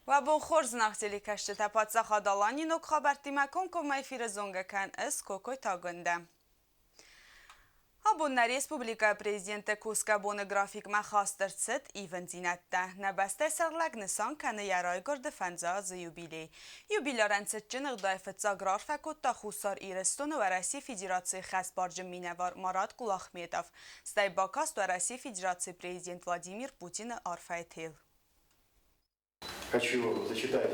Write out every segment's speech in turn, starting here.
Уӕ бон хорз, зынаргъ телекӕсджытӕ! Паддзахад Аланийы ног хабӕрттимӕ комкоммӕ эфиры зонгӕ кӕн ӕз Кокойты Агуындӕ. Абон нӕ республикӕйы президенты кусгӕ боны графикмӕ хаст ӕрцыд ивындзинӕдтӕ. Нӕ бӕстӕйы сӕргълӕг нысан кӕны йӕ райгуырды фӕндзайазы юбилей. Юбилярӕн цытджын ӕгъдауӕй фыццаг раарфӕ кодта Хуссар Ирыстоны Уӕрӕсейы Федерацийы хӕсбарджын минӕвар Марат Кулахметов. Стӕй бакаст Уӕрӕсейы Федерацийы президент Владимир Путины арфӕйы тел. Хочу зачитать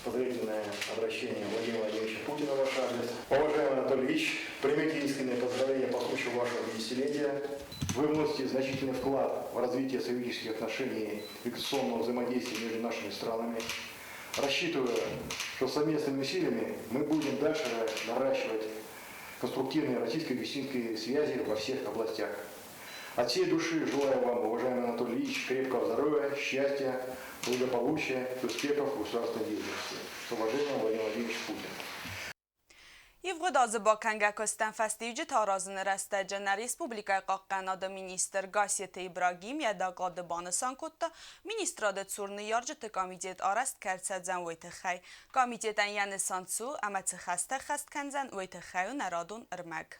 поздравительное обращение Владимира Владимировича Путина в ваш адрес. Уважаемый Анатолий Ильич, примите искреннее поздравление по случаю вашего 50-летия. Вы вносите значительный вклад в развитие союзнических отношений и инвестиционного взаимодействия между нашими странами. Рассчитываю, что совместными усилиями мы будем дальше наращивать конструктивные российско-палестинские связи во всех областях. От всей души желаю вам, уважаемый Анатолий Ильич, крепкого здоровья, счастья, благополучия и успехов в государственной деятельности. С уважением, Владимир Владимирович Путин. Ивгъуыд азы бакӕнгӕ куыстӕн фӕстиуджытӕ аразыны рӕстӕджы нӕ республикӕйы хъахъхъӕнады министр Гассеты Ибрагим йӕ доклады банысан кодта, министрады цур ныййарджыты комитет арӕзт кӕй ӕрцӕудзӕн, уый тыххӕй. Комитетӕн йӕ нысан цы у ӕмӕ цы хӕстӕ ӕххӕст кӕндзӕн, уый тыххӕй у нӕ радон ӕрмӕг.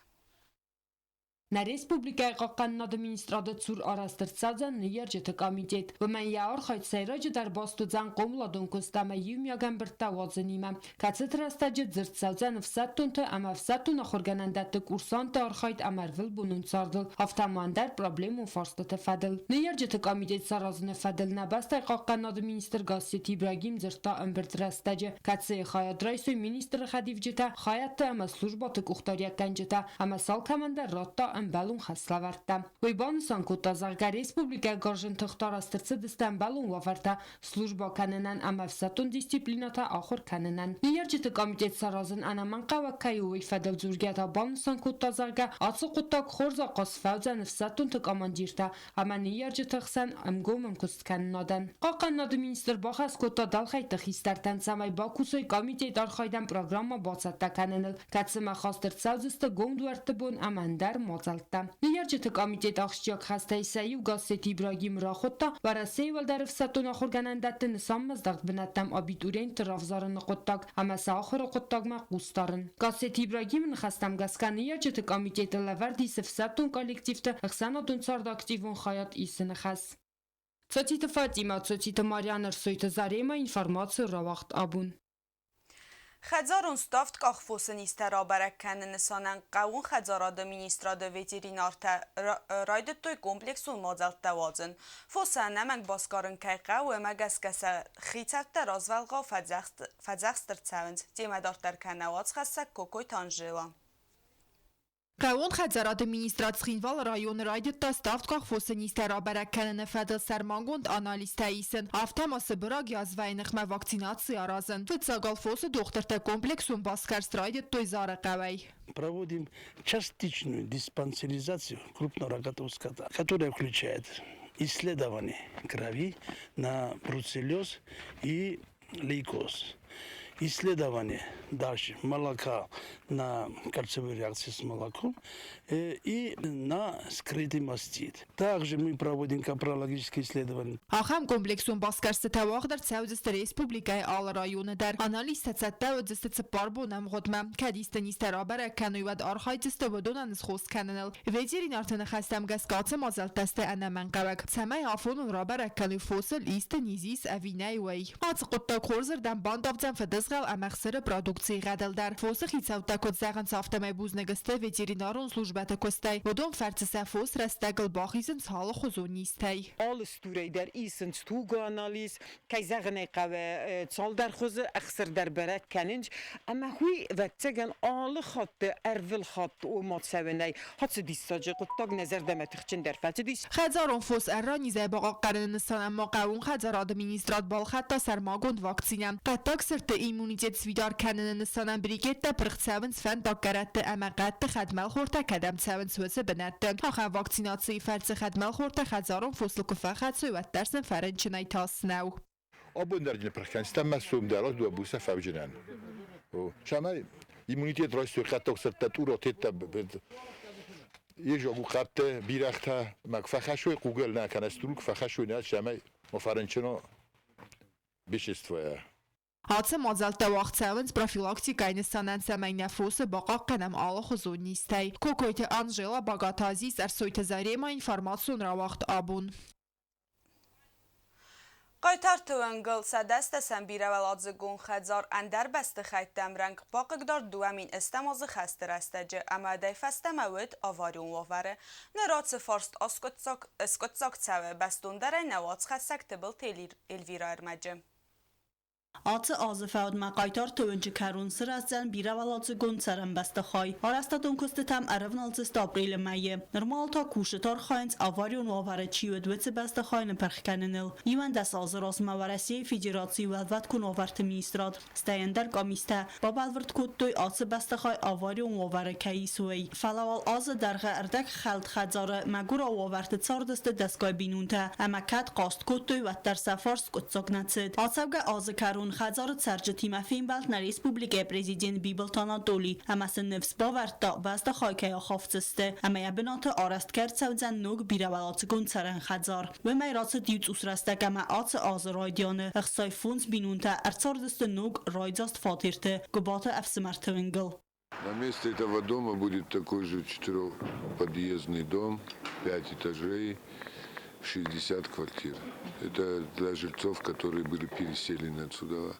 Нӕ республикӕйы Хъахъхъӕнынады министрады цур арӕзт ӕрцӕудзӕн ныййарджыты комитет. Уымӕн йӕ архайд сӕйраджыдӕр баст уыдзӕн хъомыладон куыст ӕмӕ иумиаг ӕмбырдтӕ уадзынимӕ, кӕцыты рӕстӕджы дзырд цӕудзӕн ӕфсӕддонты ӕмӕ ӕфсӕддон ахуыргӕнӕндӕтты курсантты архайд ӕмӕ ӕрвылбонон цардыл, афтӕ ма ӕндӕр проблемон фарстыты фӕдыл. Ныййарджыты комитет саразыны фӕдыл нӕ бӕстӕйы хъахъхъӕнынады министр Гасситы Ибрагим дзырдта ӕмбырды рӕстӕджы, кӕцыйы хайад райстой министры хӕдивджытӕ, хайадты ӕмӕ службӕты къухдариуӕггӕнджытӕ ӕмӕ сӕ алкӕмӕн дӕр радта ӕмбӕлон хӕслӕвӕрдтӕ. Уый банысан кодта, зӕгъгӕ, республикӕйы гарзджын тыхтӕ раст ӕрцыдысты ӕмбӕлон уавӕртӕ службӕ кӕнынӕн ӕмӕ ӕфсӕддон дисциплинӕтӕ ахуыр кӕнынӕн. Ныййарджыты комитет саразын ӕнӕмӕнгхъӕуӕг кӕй у, уый фӕдыл дзургӕ та банысан кодта, зӕгъгӕ, ацы хъуыддаг хорз ахъаз фӕуыдзӕн ӕфсӕддонты командиртӕ ӕмӕ ныййарджыты хсӕн ӕнгом ӕмкуысткӕнынадӕн. Хъахъхъӕнынады министр бахӕс кодта дӕлхӕйтты хистӕртӕн, цӕмӕй бакусой комитет архайдӕн программӕ бацӕттӕ кӕныныл, кӕцымӕ хаст ӕрцӕудзысты гом дуӕртты бон ӕмӕ ӕндӕр мадзӕлттӕ. Ныййарджыты комитет ахсджиаг хӕстӕй сӕ иу Гассеты Ибрагим рахуыдта Уӕрӕсейы уӕлдӕр ӕфсӕддон ахуыргӕнӕндӕтты нысанмӕздӕхт бынӕттӕм абитуриентты равзарыны хъуыддаг ӕмӕ сӕ ахуыры хъуыддагмӕ хъус дарын. Гассеты Ибрагимы ныхӕстӕм гӕсгӕ ныййарджыты комитеты лӕвӕрд ис ӕфсӕддон коллективты ӕхсӕнадон царды активон хайад исыны хӕс. Цоциты Фатимӕ, Цоциты Марьяна, Ӕрсойты Заремӕ информаци рауагъд абон. Хӕдзарон ставд къахфосы низтӕ рабӕрӕг кӕныны нысанӕн хъӕууон хӕдзарады министрады ветеринартӕ райдыдтой комплексон мадзӕлттӕ уадзын. Фосы ӕнӕмӕнг басгарын кӕй хъӕуы, уымӕ гӕсгӕ сӕ хицӕуттӕ развӕлгъау фӕдзӕхст ӕрцӕуынц. Темӕ дарддӕр кӕны уацхӕссӕг Кокойты Анжела. Хъӕууон хӕдзарады министрад Цхинвалы районы райдыдта ставдкъах фосы низтӕ рабӕрӕг кӕныны фӕдыл сӕрмагонд анализтӕ исын, афтӕ ма сыбыраг язвӕйы ныхмӕ вакцинаци аразын. Фыццаг фосы дохтыртӕ комплексон басгӕрст райдыдтой Зары хъӕуӕй. Проводим частичную диспансеризацию крупного рогатого скота, которая включает исследование крови на бруцеллез и лейкоз. Исследование дальше молока на кольцевую реакцию с молоком и на скрытый мастит. Также мы проводим копрологические исследования. Ахӕм комплексон басгӕрстытӕ уагъд ӕрцӕудзысты республикӕйы алы районы дӕр. Анализтӕ цӕттӕ уыдзысты цыппар боны ӕмгъуыдмӕ. Кӕд исты низтӕ рабӕрӕг кӕной, уӕд архайдзысты уыдонӕн схос кӕныныл. Ветеринарты ныхӕстӕм гӕсгӕ ацы мадзӕлттӕ сты ӕнӕмӕнгхъӕуӕг, цӕмӕй афоныл рабӕрӕг кӕной фосыл исты низ ис ӕви нӕй, уый. Ацы хъуыддаг хорзырдӕм бандавдзӕн фыдызгъӕл ӕмӕ ӕхсыры продукцийы гъӕдыл дӕр. Фосы хицӕуттӕ куыд зӕгъынц, афтӕмӕй бузныг сты ветеринарон службӕты куыстӕй. Уыдон фӕрцы сӕ фос рӕстӕгыл бахизынц алыхуызон низтӕй. Алы стурӕй дӕр исынц тугоанализ, кӕй зӕгъын ӕй хъӕуы, цалдӕр хуызы ӕхсыр дӕр бӕрӕг кӕнынц. Ӕмӕ уый, ӕвӕццӕгӕн, алы хатт, ӕрвылхатт ома цӕуынӕй ацы диссаджы хъуыддаг нӕ зӕрдӕмӕ тыхджындӕр фӕцыдис. Хӕдзарон фос ӕрра низӕй бахъахъхъӕныны нысанӕн ма хъӕууон хӕдзарады министрад балхӕдта сӕрмагонд вакцинӕ. Хъӕддаг сырдты иммунитет сфидар кӕныны нысанӕн брикеттӕ пырх цӕуынц фӕндаггӕрӕтты ӕмӕ хъӕдты хӕдмӕлхортӕ кӕдӕм цӕуынц, уыцы бынӕтты. Ахӕм вакцинацийы фӕрцы хӕдмӕлхортӕ хӕдзарон фосыл куы фӕхӕцой, уӕддӕр сын фӕрынчынӕй тас нӕу. Абон дӕр дын пырх кӕнстӕ мӕ сом дӕр дыууӕ буса фӕвджынӕн. Цӕмӕй иммунитет райстой хъӕддаг сырдтӕ, тъуротеттӕ, ежогу хъӕдтӕ, бирӕгътӕ ма куы фӕхӕссой хъугӕл нӕ кӕнӕ стур куы фӕхӕссой нӕ, цӕмӕй ма фӕрынчын. Бесчинствуя. Ацы мадзӕлттӕ уагъд цӕуынц профилактикӕйы нысанӕн, цӕмӕй нӕ фосы бахъахъхъӕнӕм алыхуызон низтӕй. Кокойты Анжела, Багаты Азиз, Ӕрсойты Зарема, информацион рауагъд «Абон». Хъайтарты уынгыл 110 бирӕуӕладзыгон хӕдзар ӕндӕр бӕстыхӕйттӕм рӕнхъ бахъыгдард 2010 азы хӕсты рӕстӕджы ӕмӕ уӕдӕй фӕстӕмӕ уыд аварион уавӕры. Ныр ацы фарст аскъуыддзаг цӕуы бӕстондӕрӕй нӕ уацхӕссӕг Тыбылты Эльвира ӕрмӕджы. Ацы азы фӕудмӕ Хъайтарты уынджы кӕрон сырӕздзӕн бирӕуӕладзыгон цӕрӕн бӕстыхай. Арӕзтадон куыстытӕм ӕрӕвналдзысты апрелы мӕйы. Нырма та кусджытӕ архайынц, аварион уавӕры чи уыд, уыцы бӕстыхай ныпырх кӕныныл. 11 азы размӕ Уӕрӕсейы Федерацийы Уӕлвӕткон уавӕрты министрад, стӕй ӕндӕр къамистӕ бабӕлвырд кодтой, ацы бӕстыхай аварион уавӕры кӕй ис, уый. Фӕлӕ уал азы дӕргъы ӕрдӕгхӕлд хӕдзары мӕгуырау уавӕрты цардысты дӕсгай бинонтӕ ӕмӕ кӕд хъаст кодтой, уӕддӕр сӕ фарс скъуыддзаг нӕ цыд. Ацӕугӕ азы кӕрон хӕдзары цӕрджытимӕ фембӕлд нӕ республикӕйы президент Бибылты Анатоли ӕмӕ сын ныфс бавӕрдта, бӕстыхай кӕй ахафдзысты ӕмӕ йӕ бынаты арӕзт кӕй ӕрцӕудзӕн ног бирӕуӕладзыгон цӕрӕн хӕдзар. Уымӕй рацыд иу цъус рӕстӕг ӕмӕ ацы азы райдианы 65 бинонтӕ ӕрцардысты ног райдзаст фатерты Гуыбаты ӕфсымӕрты уынгыл. На месте этого дома будет такой же четырехподъездный дом, 5 этажей, 60 квартир. Это для жильцов, которые были переселены отсюда.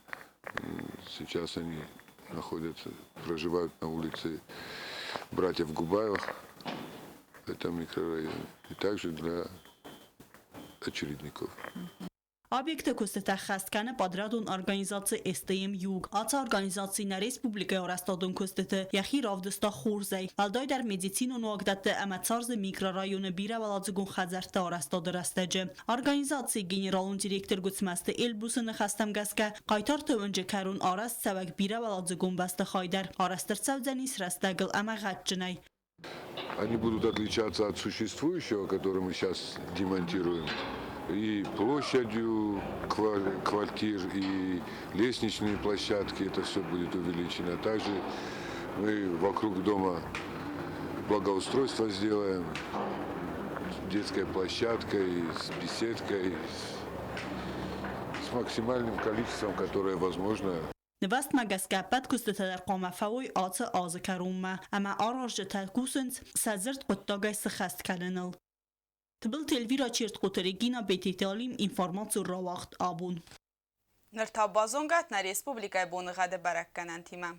Сейчас они находятся, проживают на улице братьев Губаевых в этом микрорайоне. И также для очередников. Объекты куыстытӕ ххӕст кӕны подрядон организаци СТМ Юг. Ацы организаци нӕ республикӕйы арӕзтадон куыстыты йӕхи равдыста хорзӕй, уӕлдайдӕр медицинон уагдӕтты ӕмӕ Царзы микрорайоны бирӕуӕладзыгон хӕдзӕртты арӕзтады рӕстӕджы. Организацийы генералон директор Гуыцмӕзты Эльбрусы ныхӕстӕм гӕсгӕ, Хъайтарты уынджы кӕрон арӕзт цӕуӕг бирӕуӕладзыгон бӕстыхай дӕр арӕзт ӕрцӕудзӕнис рӕстӕгыл ӕмӕ гъӕдджынӕй. Они будут отличаться от существующего, который мы сейчас демонтируем, и площадью квартир, и лестничные площадки, это все будет увеличено. Также мы вокруг дома благоустройство сделаем, детской площадкой, с беседкой, с максимальным количеством, которое возможно. Нывӕстмӕ гӕсгӕ ӕппӕт куыстытӕ дӕр хъуамӕ фӕуой ацы азы кӕронмӕ ӕмӕ аразджытӕ кусынц сӕ дзырд хъуыддагӕй сыххӕст кӕныныл. Тыбылты Эльвира, Чертхъоты Регина, Бететы Алим, информацион рауагъд «Абон». Ныр та базонгӕ нӕ республикӕйы боныгъӕды бӕрӕггӕнӕнтимӕ.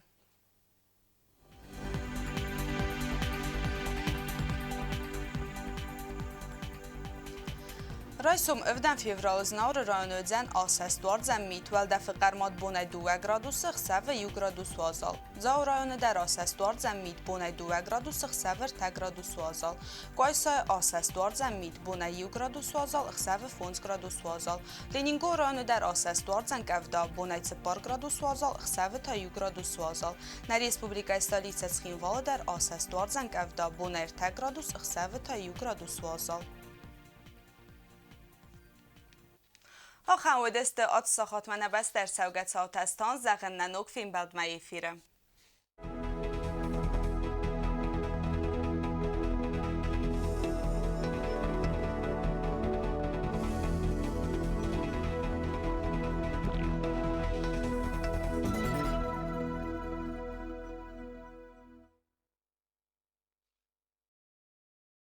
Райсом 7 февралы Знауыры районы уыдзӕн асӕст, уардзӕн мит, уӕлдӕфы хъӕрмад бонӕй 2 градусы, ӕхсӕвы 1 градус уазал. Дзауы районы дӕр асӕст, уардзӕн мит, бонӕй 2 градусы, ӕхсӕвы 3 градус уазал. Къуайсайы асӕст, уардзӕн мит, бонӕй 1 градус уазал, ӕхсӕвы 5 градус уазал. Ленингоры районы дӕр асӕст, уардзӕн къӕвда, бонӕй 4 градус уазал, ӕхсӕвы та 1 градус уазал. Нӕ республикӕйы столицӕ Цхинвалы дӕр асӕст, уардзӕн къӕвда, бонӕй 3 градус, ӕхсӕвы та 1 градус уазал. Ахӕм уыдысты ацы сахатмӕ нӕ бӕстӕ ӕрцӕугӕ цаутӕ. Стан зӕгъын нӕ ног фембӕлдмӕ эфиры.